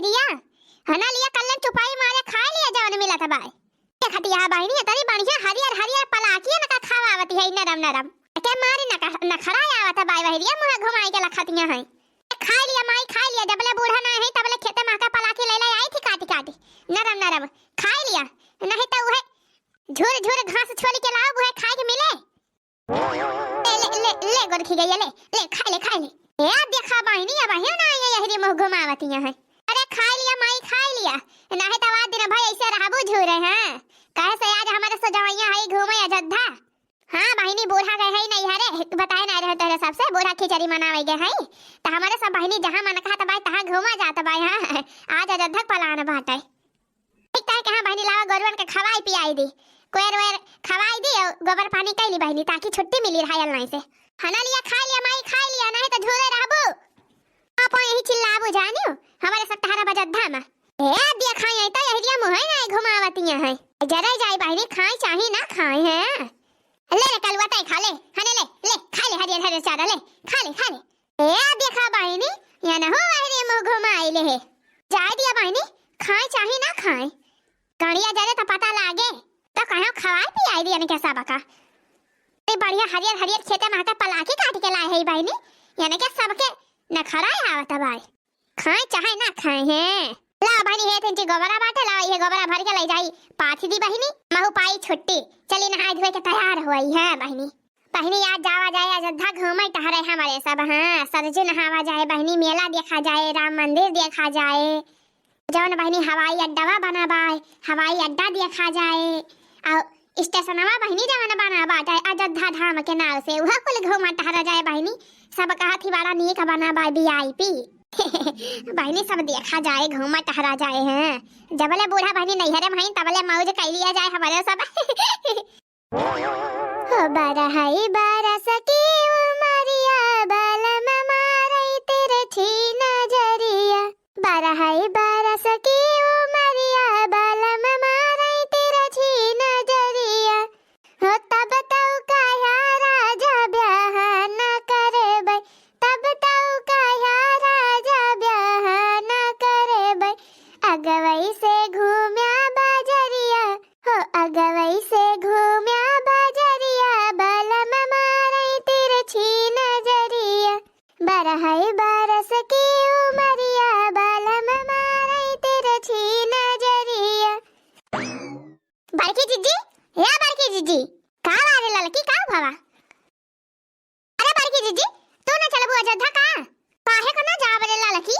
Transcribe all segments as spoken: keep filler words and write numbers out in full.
रिया, हना लिया कल्लन चुपाई मारे खाइ लिया जवन मिलत बाय। देखतिया बहिनी, तनी बढ़िया हरियर हरियर पलाकियन का खवावती है, नरम नरम। के मारी नक-, नखरा आवत बाय, वही रिया मुँह घुमाई के लखतिया है। खाइ लिया माई, खाइ लिया, जबले बूढ़ा ना है तबले खेते महका पलाकी ले ले आई थी काटी काटी, नरम नरम। खाइ लिया, नहीं तो उहे झुर झुर घास छोली के लाओ, उहे खाए के मिले। ले, ले, ले, ले, गोरखी गई, ले, ले, खाइ ले, खाइ ले। ए, देखा बहिनी, अब अहियो ना आई है, यही रे मुँह घुमावतिया है। अरे, खाइ लिया माई, खाइ लिया। नाहीं तो आज दिन भर ऐसे रहबू झूरे, हाँ। कहे से आज हमारे सजवैया है घूमे अयोध्या। हाँ बहिनी, बूढ़ा गए है नहीं हरे, बताए ना रहे तोहरे सबसे, बूढ़ा खिचड़ी मनावे गए है। तो हमारे सब बहिनी जहाँ मन कहा तबाय, तहाँ घूमा जात बाय, हाँ। आज अयोध्या के plan बाटे। ठीक ताई कहाँ बहिनी, लावा गोरुअन के खवाई पियाई दी, कोयर वोयर खवाई दी और गोबर पानी कैली बहिनी, ताकि छुट्टी मिली रहा नाई से। हना लिया खाइ लिया माई, खाइ लिया, नहीं तो झूरे रहबू। आप यही चिल्लाबू जानियो, हमारे सब तहरा बजद्धा में। ए, दिया खाई है तो यही दिया मुँह है ना घुमावतिया है। जरा जाई बहिनी, खाई चाही ना खाई है। ले रे कलुआ ताई खा ले, हने ले, ले, खा ले हरियर हरियर चारा ले, खा ले, खा ले। ए, देखा बहिनी, या न हो वही रे मुँह घुमाई ले है। जाए दिया बहिनी, खाए चाहे ना खाए, गड़िया जरे तो पता लागे, तो कहो खवाए पियाई दिया ने के सबका। ते बढ़िया हरियर हरियर खेते में आके पलाकी काट के लाए है बहिनी, यानी के सबके नखरा आवत बाय। खाए चाहे ना खाए हैं। ला बहिनी, हे तिनची गोबरा बाटे, ला ये गोबरा भर के ले जाई, पाथी दी बहिनी, महू पाई छुट्टी, चली नहाए धोए के तैयार होई है बहिनी। बहिनी, आज जावा जाए अयोध्या घूमे टहरे हमारे सब, हाँ, सरजू नहावा जाए बहिनी, मेला देखा जाए, राम मंदिर देखा जाए, जौन बहिनी हवाई अड्डा बना बाय, हवाई अड्डा देखा जाए, और स्टेशनवा बहिनी जवन बना बाटे अयोध्या धाम के नाव से, उहा कुल घूमा टहरा जाए बहिनी। सब कहत ही बड़ा नीक बना बा, VIP। बहिनी, सब देखा जाए, घूमा टहरा जाए हैं। जबले बूढ़ा बहिनी नैहरे में हईं, तबले मौज कैलिया जाए हमारे सब। हो बरहई बरस की उमरिया, बलम मारई तिरछी नजरिया। बरहई बरस की उमरिया, बलम मारई तिरछी नजरिया। हो तब तौ काया राजा ब्याह न करबै, तब तौ काया राजा ब्याह न करबै। अगवई से घूम्या बजरिया, हो अगवई से घूम्या बजरिया, बलम मारई तिरछी नजरिया। बरहई बरस की उमरिया, बलम मारई तिरछी नजरिया। बड़की जिज्जी, या बड़की जिज्जी, का बा रे ललकी, का भवा? अरे बड़की जिज्जी, तू ना चलबू अयोध्या का? काहे को ना जाब रे ललकी?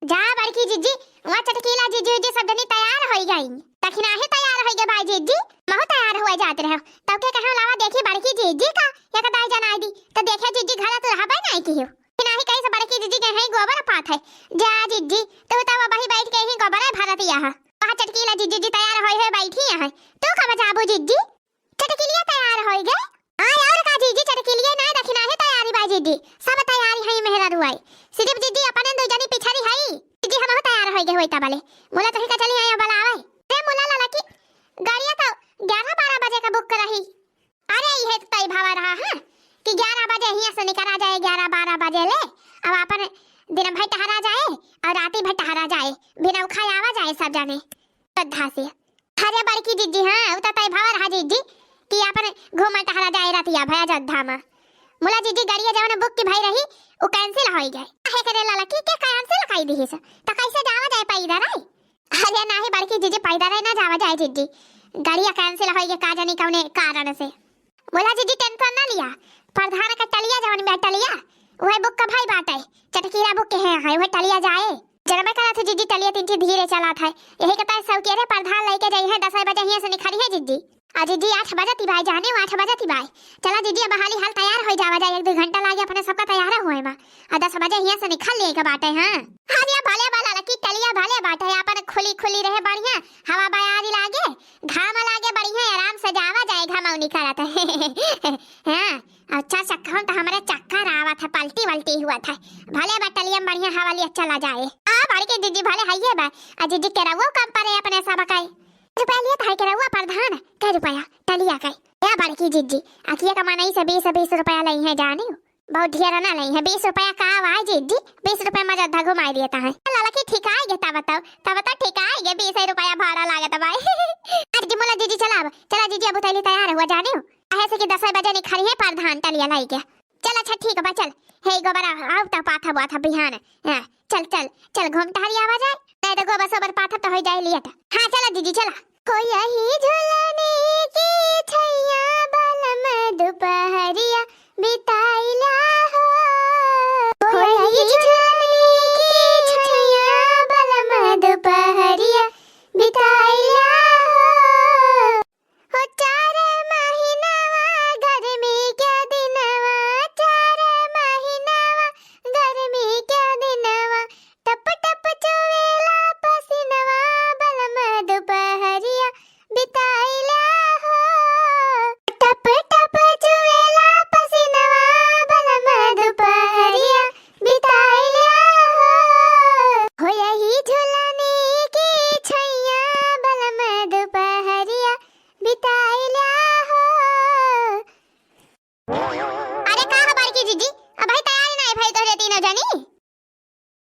जा बड़की जिज्जी, वहाँ चटकीला जिज्जी उज्जी सब जनी तैयार होई गई। तखिना ही तैयार होई गए भाई जिज्जी, महू तैयार हुए जात रहे। तब के कहे लावा देखी बड़की जिज्जी का, एक दाई जनाई दी। तो देखे जिज्जी घर तो रहबे नहीं की हो। कि नाही कहीं से बड़की जिज्जी के हैं गोबर पात है। जा जिज्जी, तू तो वही बैठ के ही गोबर भरत यहाँ। वहाँ चटकीला जिज्जी जी तैयार होई हुए बैठी यहाँ। तू कब जाबू जिज्जी? चटकिलिया तैयार होई गए। आय और का जीजी, चटकिलिया ना दखिना है तैयारी बा जीजी। सब तैयारी है मेहरा रुआई। सिर्फ जीजी अपने दो जनी पिछड़ी है। जीजी हमहू तैयार होई गए होई तबले। मुला तोही का चली आया बलावे। रे मुला ललकी, गाड़िया तो ग्यारह बारह बजे का बुक रही। अरे ये तो तय भावा रहा है कि ग्यारह बजे हियाँ से निकला जाए, ग्यारह बारह बजे ले। अब अपन दिन भर टहरा जाए और राती भर टहरा जाए, बिना उखाए आवा जाए सब जाने। श्रद्धा से। अरे बड़की जिज्जी, हाँ, उ त तय भवा रहा जिज्जी कि आपन घूमा टहरा जाए रतिया भया अयोध्या में। मुला जिज्जी, गाड़िया जवन बुक की भई रही, उ cancel होई गए। काहे करे ललकी के cancel कई दिहिस? त कैसे जावा जाए पैदल आई? अरे नाही बड़की जिज्जी, पैदल ना जावा जाए जिज्जी। गाड़िया cancel होई गए का जानी कौने कारण से। मुला जिज्जी tension ना लिया, प्रधान का टलिया जवन बा टलिया, उहे बुक का भाई बाटे, चटकीला बुक के है, है उहे टलिया जाए। जनबे करत है जिज्जी, टलिया तीन चीज धीरे चलत है, यही के ताय सौकिया रे प्रधान लेके जाई है, दस बजे हियाँ से निकली है जिज्जी। आ जिज्जी आठ बजे ती बाय जाने, आठ बजे ती बाय। चला जिज्जी, अब हाली हाल तैयार हो जावा जाए, एक दो घंटा लागे अपने सबका तैयार हुए में। आ दस बजे हियाँ से निकल लिए के बाटे, हाँ। हाँ, ये भले वाला लकी टलिया भले बाटे, अपन खुली खुली रहे बढ़िया, हवा बयारी लागे, घाम लागे बढ़िया, आराम से जावा जाए, घमौनी करत। हाँ, अच्छा चक्का, हम तो हमरे चक्कर आवत है, पलटी वलटी हुआ था। भले बा टलिया में बढ़िया हवा लिया चला जाए। आ, बड़की जिज्जी भले हइये बा, आ जिज्जी के रउआ कम पड़े अपने सब का। रुपया लिया था के रउआ प्रधान, कै रुपया टलिया का? ए बड़की जिज्जी, अखिया का मनई से बीस बीस रुपया लई है जानी। बहुत ढेर ना लइहैं, बीस रुपया का आवाई जिज्जी, बीस रुपया मा अयोध्या घुमाई दिया ताहैं। ललकी ठिकाई गे तब तो, तब तो ठिकाई गे, बीस रुपया भाड़ा लागत बाई। अरे जी मोला जिज्जी चला अब, चला जिज्जी अब उतैली तैयार हुआ जानिउ। काहे से कि दस बजे निखरिहैं प्रधान टलिया लइके। चल अच्छा ठीक बा चल। हे गोबरा आउ त पाथा बुआथा बिहान। हाँ, चल चल चल घूम टहरी आवा जाए। नहीं तो गोबर सोबर पाथा तो होइ जाए लेट। हाँ चला जिज्जी चला। हो यही झुलनी की छैया बलम दुपहरिया बिताइला हो। हो यही झुलनी की छैया बलम दुपहरिया बिताइला हो। हो चार महीनवा गर्मी के दिनवा, चार महीनवा गर्मी के दिनवा, टप टप चुवेला पसीनवा, बलम दुपहरिया बिताइला हो। टप टप चुवेला पसीनवा, बलम दुपहरिया बिताइला हो। हो यही झुलनी की छैया, बलम दुपहरिया बिताइला हो। अरे का हो बड़की जिज्जी, अबहीं तैयार नाहीं भई तोहरे तीनों जनी?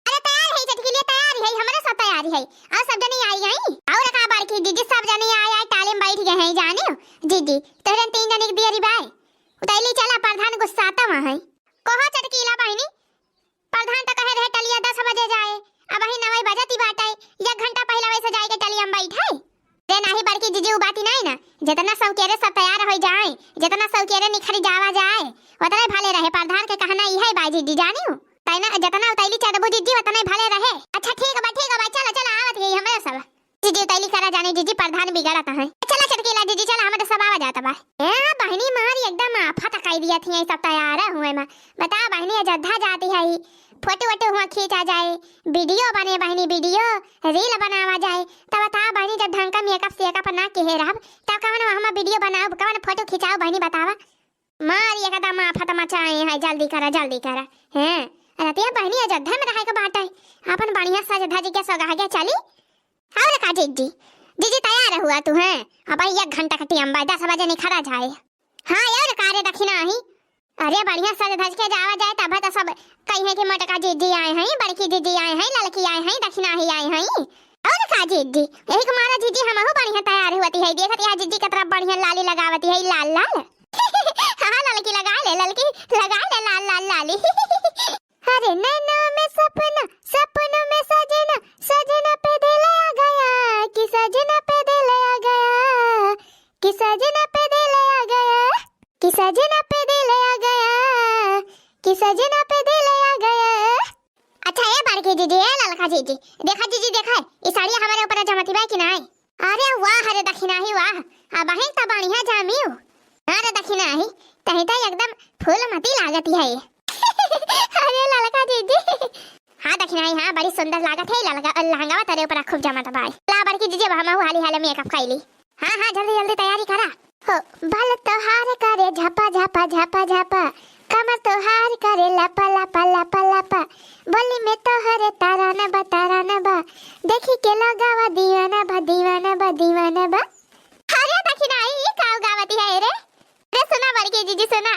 अरे तैयार है चटकीलिया, तैयार है, हमरे सब तैयार है। अउर सब जनी आई गई। अउर का बड़की जिज्जी, सब जनी आए आए टाली मा बैठ गए हैं जानिउ। जिज्जी तोहरे तीन जनी के दियरी बाय। उतैली चला, प्रधान गुस्सात मा है। कहो चटकीला बहिनी, प्रधान त कहे रहे टलिया दस बजे जाए, अबहीं नवई बजत ही बाटे, एक घंटा पहिलवै से जाए के टलिया मा बैठे। रे नाहीं बड़की जिज्जी, उ बात ही नाहीं ना, जितना सौकेरे सब तैयार होइ जाए, जितना सौकेरे निखरी जावा जाए, उतनै भले रहे। प्रधान के कहना इहै बाय जिज्जी जानिउ, तै ना जितना उतैली चढ़बू जिज्जी उतनै भले रहे। अच्छा ठीक बा, ठीक बा, चला चला आवत ही हमरे सब। जिज्जी उतैली करा जाने जिज्जी, प्रधान बिगड़त हैं। चला चटकीला जिज्जी चला, हमरे सब आवा जात बा। ए बहिनी मारी एकदम आफत कइ दिया थी, सब तैयार हुए मा। बता बहिनी अयोध्या जाती है, फोटो वोटो हुआ खींचा जाए, वीडियो बने बहिनी, वीडियो रील बनावा जाए। तब बता बहिनी जब ढंग का मेकअप सेकअप ना किहे रहब तब कवन हम वीडियो बनाउब, कवन फोटो खिंचाउब बहिनी बतावा। मारी एकदम आफत मचाए हैं, जल्दी करा जल्दी करा। हैं रतिया बहिनी अयोध्या मा रहे के बाटे, अपन बढ़िया सज धज के सगा के चली। अउर का जिज्जी, जिज्जी तैयार हुआ तू हैं? अबहीं एक घंटा का टेम बा, दस बजे निखरा जाए। हाँ अउर का रे दखिनाही, अरे बढ़िया सज धज के जावा जाए तब तो सब कहिहैं कि मोटका जिज्जी आए हैं, बड़की जिज्जी आए हैं, ललकी आए हैं, दखिनाही आए हैं। अउर का जिज्जी, यही के मारा जिज्जी हमहू बढ़िया तैयार हुअती है, देखत यहाँ जिज्जी के तरफ बढ़िया लाली लगावती है, लाल लाल। हाँ ललकी लगा ले, ललकी लगा ले लाल लाल लाली। अरे नैनों में सपना, सपनों में सजना, सजना पे दिल आ गया, कि सजना पे दिल आ गया, कि सजना पे दिल आ गया, कि सजना पे दिल आ गया, कि सजना पे दिल आ गया। अच्छा ए बड़की जिज्जी, ए ललका जिज्जी, देखा जिज्जी देखा, ई साड़िया हमरे ऊपर जमती बा कि नाहीं? अरे वाह रे दखिनाही वाह, अबहीं त बढ़िया जामिउ। हाँ रे दखिनाही, तहीं त एकदम फूल मती लागत है। अरे ललका जिज्जी। हाँ दखिनाही हाँ, बड़ी सुंदर लागत है ललका, लहंगावा तोरे ऊपर खूब जमत बाय। ला बड़की जिज्जी अब हमहू हाली हाली मेकअप कइली। हाँ हाँ जल्दी जल्दी तैयारी करा। हो बाल तोहार करे झपा झपा झपा झपा, कमर तोहार करे लपा लपा लपा लपा, बोली में तोहरे ताराना बा ताराना बा, देखी के लोगावा दीवाना बा दीवाना बा दीवाना बा। अरे दखिनाही ई का गावती है रे? अरे सुना बड़की जिज्जी सुना।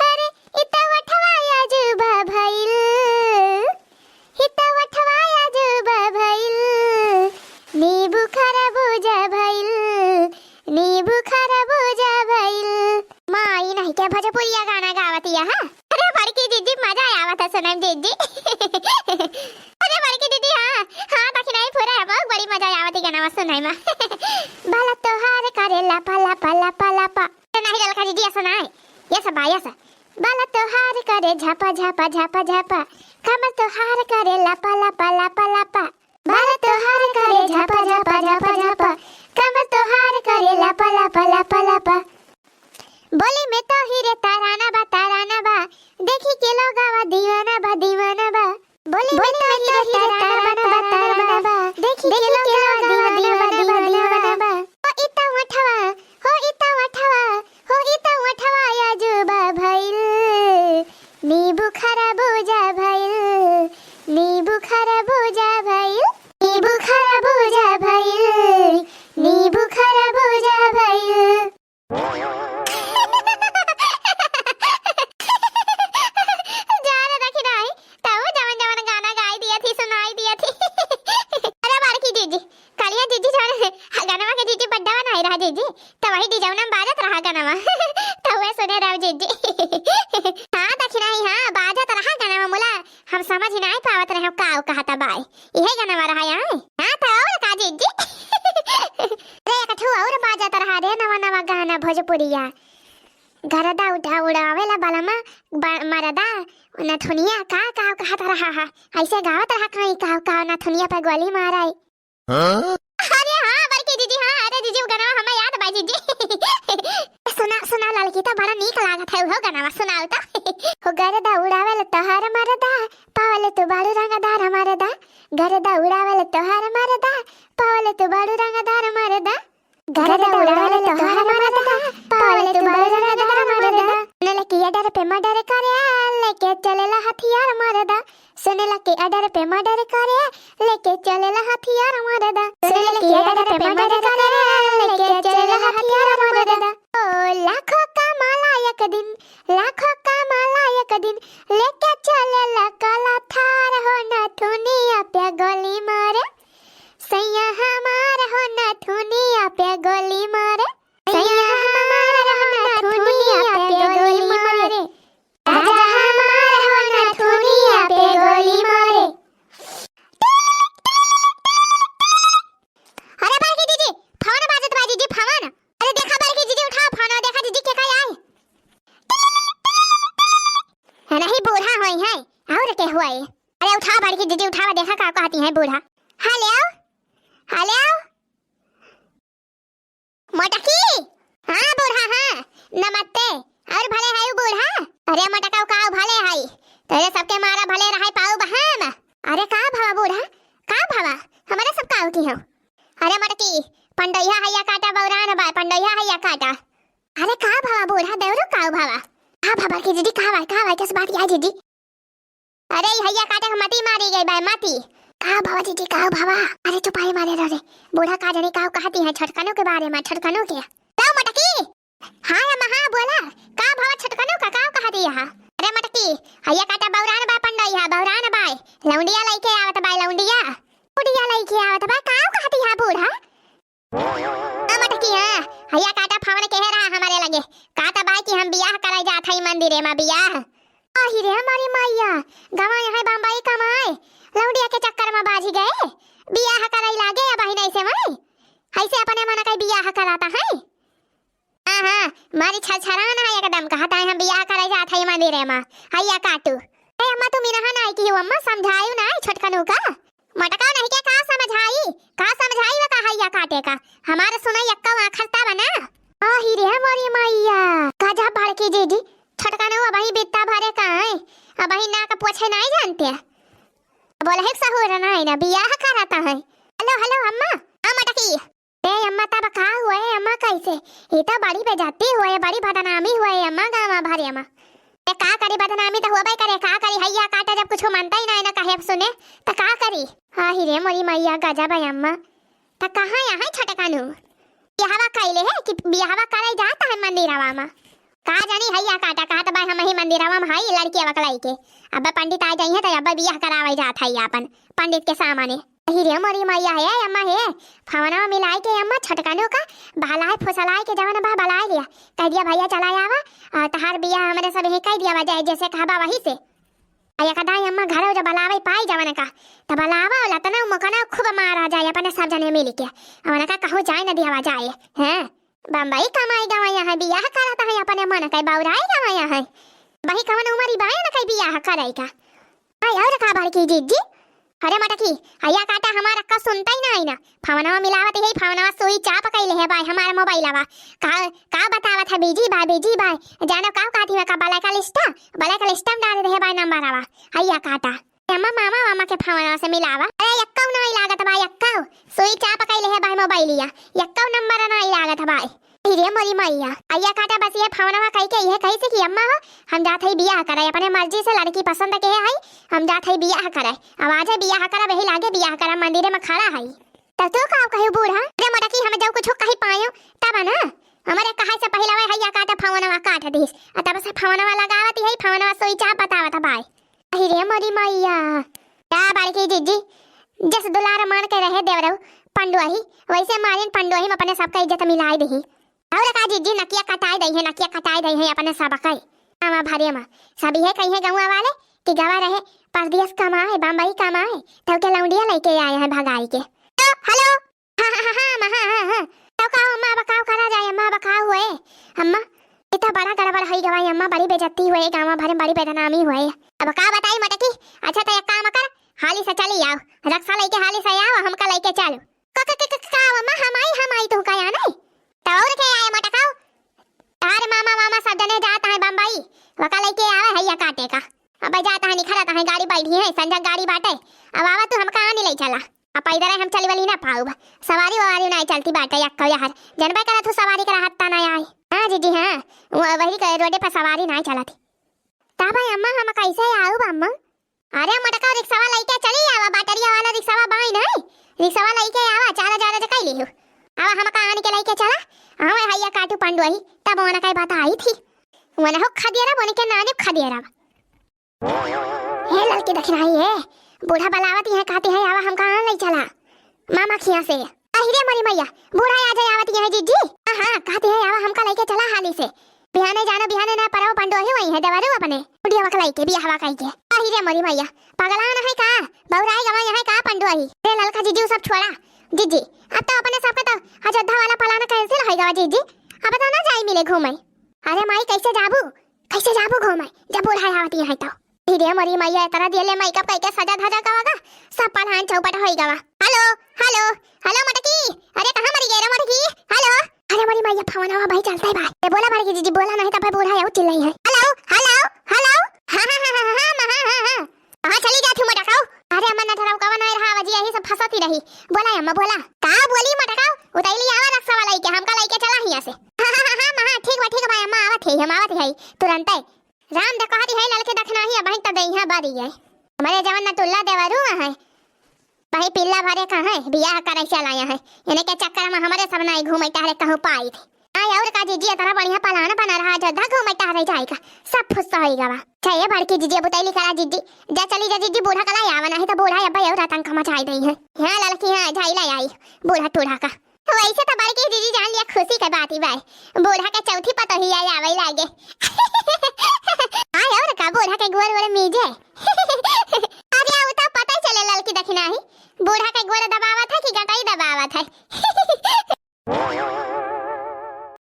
अरे इता वठवा आजू बा भइल, इता वठवा आजू बा भइल, नींबू खरबूजा भइल, नींबू खरबूजा भइल। माई नहीं क्या भोजपुरिया गाना गावती है हाँ? अरे बड़की जिज्जी मजा आवत है सुनइ मा जिज्जी। अरे बड़की जिज्जी हाँ, हाँ दखिनाही पूरा है, बहुत बड़ी मजा आवत है गाना सुनइ मा। बाल तोहार करे लपा लपा लपा लपा। अरे नहीं ललका जिज्जी ऐसा ना है, ये सब बा, ये सब। बाल तोहार करे झपा झपा झपा झपा, कमर तोहार करे लपा लपा लपा लपा। बाल तोहार करे झपा झपा झपा झपा, कमर तोहार करे लपा लपा लपा लपा। बोली में तोहरे ताराना बा ताराना बा, देखी के लोगावा दीवाना बा दीवाना बा। बोली में तोहरे ताराना बा ताराना बा, देखी के लोगावा दीवाना बा दीवाना बा। हो इता वठवा, हो इता वठवा, हो इता वठवा आजू बा भइल, नींबू खरबूजा भइल, नींबू खरबूजा भइल, नींबू खरबूजा भइल, नींबू खरबूजा भइल। काव कहत बाय? इहे गनवा रहा है? हाँ, त और का जीजी? अरे, एक ठो और बाजत रहा रे, नवा नवा गाना भोजपुरिया। गरदा उठा उड़ावेला बलमा, ब-, मरदा, नथुनिया, का, काव कहत रहा है? ऐसे गावत रहा कहीं, काव, काव, नथुनिया पे गोली माराई। हाँ? अरे हाँ, बड़की जीजी, हाँ, अरे जीजी, उ गनवा हमें याद बा, जीजी। सुना, सुना, ललकी, त बड़ा नीक लागत है, उहो गनवा सुनाओ त। हो गरदा उड़ावेल तोहार मरदा, पावल तू बाड़ू रंगदार मरदा। गरदा उड़ावेल तोहार मरदा, पावल तू बाड़ू रंगदार मरदा। गरदा उड़ावेल तोहार मरदा, पावल तू बाड़ू रंगदार मरदा। सुनेला कि order पे murder करे, लेके चलेला हथियार मरदा। सुनेला कि order पे murder करे, लेके चलेला हथियार मरदा। सुनेला कि order पे murder करे, लेके चलेला हथियार मरदा। ओ लाखों कमाला एक दिन, लाखों कमाला एक दिन, लेके चलेला काला थार हो नथुनिया पे गोली मारे। सैया हमार हो नथुनिया पे गोली मारे। सैया हमार हो नथुनिया पे गोली मारे। राजा हमार हो नथुनिया पे गोली मारे। अरे बड़की जीजी, फोन बाजत बा जीजी, फोन। अरे देखा बड़की जीजी, उठाओ फोन, देखा जीजी के का आए। नहीं, बूढ़ा होई है, और के होई? अरे उठाओ बड़की जीजी, उठाओ, देखा का कहती है बूढ़ा। हेलो, हेलो। मोटकी। हाँ बूढ़ा, हाँ, नमस्ते। और भले है बूढ़ा? अरे मोटका, का भले है, तोरे सबके मारा भले रहे पाऊ बहन। अरे का भवा बूढ़ा, का भवा, हमारे सब का होती हो? अरे मोटकी, पंडोइया हैया काटा बौरान बा, पंडोइया हैया काटा। अरे का भवा बूढ़ा, देवरो का भवा? का भवा की जीजी, का भाई, का भाई, किस बात की है जीजी? अरे, ई हैया काटे के मती मारी गई बा, मती। का भवा जीजी, का भवा? अरे, चुपाई मारे रहो रे। बूढ़ा का जानी का कहती है छोटकनों के बारे में, छोटकनों के। लाओ मोटकी। हाँ अम्मा, हाँ, बोला। का भवा छोटकनों का, का कहती है? अरे मोटकी, हैया काटा बौरान बा पंडोइया, बौरान बा। लौंडिया लइके आवत बा, लौंडिया। लौंडिया लइके आवत बा, का कहती है बूढ़ा? आ मटकिया, हैया काटा फोन केहे रहा हमारे लगे। कहत बाय कि हम बियाह करे जात हई मंदिरे मा बियाह। आही रे हमारी मैया, गवा यहाँ बम्बई कमाए, लौंडिया के चक्कर मा बाझी गए। बियाह करे लागे अब ही नहीं से वही। ऐसे अपने मन का बियाह कराता है। हाँ, हाँ, मारी छरछरान है एकदम, कहत है हम बियाह करे जात हई मंदिरे मा। हैया काटू। ए अम्मा, तू मिनहा नाई की हो अम्मा, समझायू नाई छोटकनू का? मटका नहीं के का समझाई, का समझाई वो का हैया काटे का? हमार सुनाई एक्का आखर तब ना। आही रे मोरी मैया, गजब बड़की जीजी, छोटकनू अबही बित्ता भरे का है, अबही नाक पोछे नाई जानते। बोले है सहूर नाई ना, बियाह कराता है। हेलो, हेलो अम्मा, हाँ मटकी। ए अम्मा, तब का हुआ है अम्मा, कैसे? ई तो बड़ी बेइज्जती हुआ है, बड़ी बदनामी हुआ है अम्मा, गाँव भर अम्मा। ए का करी, बदनामी तो होबे करे, का करी, हैया काटा जब कुछ मनता ही ना है ना कहे सुने, तो का करी? आही रे मोरी मैया, गजब है अम्मा। तो कहाँ यहाँ छोटकनू? बियाहवा कैले है कि बियाहवा करे जाता है मंदिरवा मा? का जानी हैया काटा कहत बा हम ही मंदिरवा मा हई लड़की अवक लइके। अब पंडित आ जाई है तो अब बियाह करावे जात है अपन पंडित के सामने। अही रे मोरी मैया हे, अम्मा हे, फवनवा मिलाए के अम्मा छोटकनो का बहलाए फुसलाए के जवन बा बलाए लिया। कह दिया, "भैया चला आवा, आ, तहार बियाह हमरे सब यहीं कह दिया बा, जाए जैसे कहबा वही से।" आ एक दाई अम्मा घरे जब बलावे पाई जवन का, तब बलावा लतना मुकना खूब मारा जाए अपने सब जने मिल के। अवन का कहूँ जाए न दिया जाए, हैं? बम्बई कमाई गवाया है, बियाह करत है अपने मन के बौराई गवाया है। बही कवन उमरी बाया न कई बियाह करे का। आई और का बड़की जीजी? अरे मटकी, हैया काटा हमार अक्का सुनता ही ना आई ना। फवनवा मिलावत ही, फवनवा सुई चाप कइले है बाय हमार मोबाइलवा। का, का बतावत है, बिजी बाय, बिजी बाय। जानो का कहती है का, ब्लैक लिस्ट, ब्लैक लिस्ट में डाल दे है बाय नंबरवा। हैया काटा। अम्मा, मामा, मामा के फवनवा से मिलावा। अरे यक्कौ नाई लागत बा, यक्कौ। सुई चाप कइले है बाय मोबाइलिया। यक्कौ नंबर नाई लागत बाय। अरे मोरी मैया, हैया काटा बस ये फवनवा कई के ये कही से कि अम्मा हो, हम जात हई बियाह करे, अपने मर्जी से लड़की पसंद के है, हम जात हई बियाह करे। अब आज है बियाह करा, वही लागे बियाह करा, मंदिरे में खड़ा है। त तू का कही बूढ़ा? अरे मोटकी, हम जब कुछ कही पायो, तब ना। हमरे कहे से पहले वह हैया काटा फवनवा काट दिस। आ तब से फवनवा लगावत ही, फवनवा सुई चाप बतावत बाय। अहि रे मोरी मैया। का बड़की जीजी, जस दुलार मान के रहे देवरऊ पंडुआही, वैसे मारिन पंडुआही में अपने सबका इज्जत मिलाए दही। और का जीजी, नकिया कटाए दही है, नकिया कटाए दही है अपने सबका। आमा भरे मा। सब इहे कही है गौवा वाले, कि गवा रहे परदेस कमाए, बम्बई कमाए, तउ के लौंडिया लइके आए हैं भगाई के। हेलो, हेलो। हाँ, हाँ, हाँ, हाँ, अम्मा, हाँ, हाँ, हाँ। तउ का हो अम्मा, अब का करा जाए अम्मा, अब का हुए? अम्मा, इतना बड़ा गड़बड़ होई गवा अम्मा, बड़ी बेइज्जती हुए, गाँव भर में बड़ी बदनामी हुए। अब का बताई मटकी? अच्छा तो एक काम कर, हाली से चली आओ, रक्सा लइके हाली से आओ, हमका लइके चलो। क-, क-, क-, क-, का अम्मा, हम आई, हम आई, तू का या नहीं? तो और के आए मटकाओ? अरे मामा, मामा सब जने जात हैं बम्बई, वका लइके आवे है या काटे का। अब जात हैं, निखरत हैं, गाड़ी बैठी है, संझा गाड़ी बाटे। अब आवा तू हमका आनी लइ चला। अब पैदल हम चली वाली ना पाउब, सवारी ववारी ना चलती बाटे, यक्को यार। जनबे करत हूँ सवारी के रहत ता ना आए। हाँ जीजी, हाँ, वो वही के रोडे पर सवारी ना चलत। तब अम्मा हम कैसे आउब अम्मा? अरे मटका, रिक्शावा लइके चली आवा, बैटरिया वाला रिक्शावा बाई नहीं, रिक्शावा लइके आवा, चार हजार के कई लिहू। आवा हमका आन के लइके चला, हाँ हैया काटू पंडू आई, तब ओना कई बात आई थी। वनहु खदियरा बन के नानी खदियरा। हे ललकी दखिनाही है, बूढ़ा बलावत है, कहती है आवा हमका आन लइ चला। मामा खिया से। अहि रे मोरी मैया, बूढ़ा आ जाए आवत है जीजी। हाँ, हाँ, कहती है आवा हमका लइके चला हाली से। बिहाने जाना, बिहाने ना परब पंडोही वही है देवरू अपने। बुढ़िया वकलाई के बियाहवा कई के। अहि रे मोरी मैया, पगला न है का? बौराई गवा यहाँ का पंडोही? रे ललका जीजी, उ सब छोड़ा। जीजी, अब तो अपने सबके तो अयोध्या वाला plan cancel होई गवा जीजी। अब तो ना जाई मिले घूमे। अरे माई, कैसे जाबू? कैसे जाबू घूमे? जब बूढ़ा आवत है तो। अरे मोरी मैया, इतना दिए ले makeup कई के सजा धजा गवा गा, सब plan चौपट होई गवा। हेलो, हेलो, हेलो मटकी, अरे कहाँ मरी गए रे मटकी? हेलो, अरे मोरी मैया, फोन आवा भाई, चलता है भाई। ए, बोला बड़की जीजी, बोला नहीं तब बूढ़ा आऊ चिल्लाई है। हेलो, हेलो, हेलो, हाँ, हाँ, हाँ, हाँ, हाँ, हाँ, हाँ, हाँ, हाँ। कहाँ चली जाती मटकाऊ? अरे अम्मा, न धराऊ कवन है रहा, अजी यही सब फंसती रही। बोला अम्मा, बोला। का बोली मटकाऊ? उतैली आवा रक्सा वाला के, हमका लइके चला हिया से। हाँ, हाँ, हाँ, हाँ, हाँ, ठीक बा, ठीक बा अम्मा, आवत है, हम आवत है तुरंते। राम दे कहती है ललके दखनाही, अब तो दइहा बारी है। हमारे जवन न टुल्ला देवरू है, वही पिल्ला भरे का है, बियाह करे चला आया है। इन्हें के चक्कर में हमारे सब नाई घूमे टहरे कहूँ पाई थे। आई और का जीजी, इतना बढ़िया plan बना रहा, अयोध्या घूमे टहरे जाएगा, सब फुस्सा होई गवा। अच्छा ये बड़की जीजी, अब उतैली करा जीजी, जा चली जा जीजी, बूढ़ा कला आवा, नहीं तो बूढ़ा अब और आतंक मचाई दई है। हाँ ललकी, हाँ, जाई ला आई, बूढ़ा टूढ़ा का। वैसे तो बड़की जीजी जान लिया खुशी के बात ही बाय, बूढ़ा के चौथी पतोही आई आवे लागे। आई और का बूढ़ा के गोर गोर मीजे। अरे वो तो पता ही चले ललकी दखिनाही, बूढ़ा के गोर दबावत है कि गटाई दबावत है।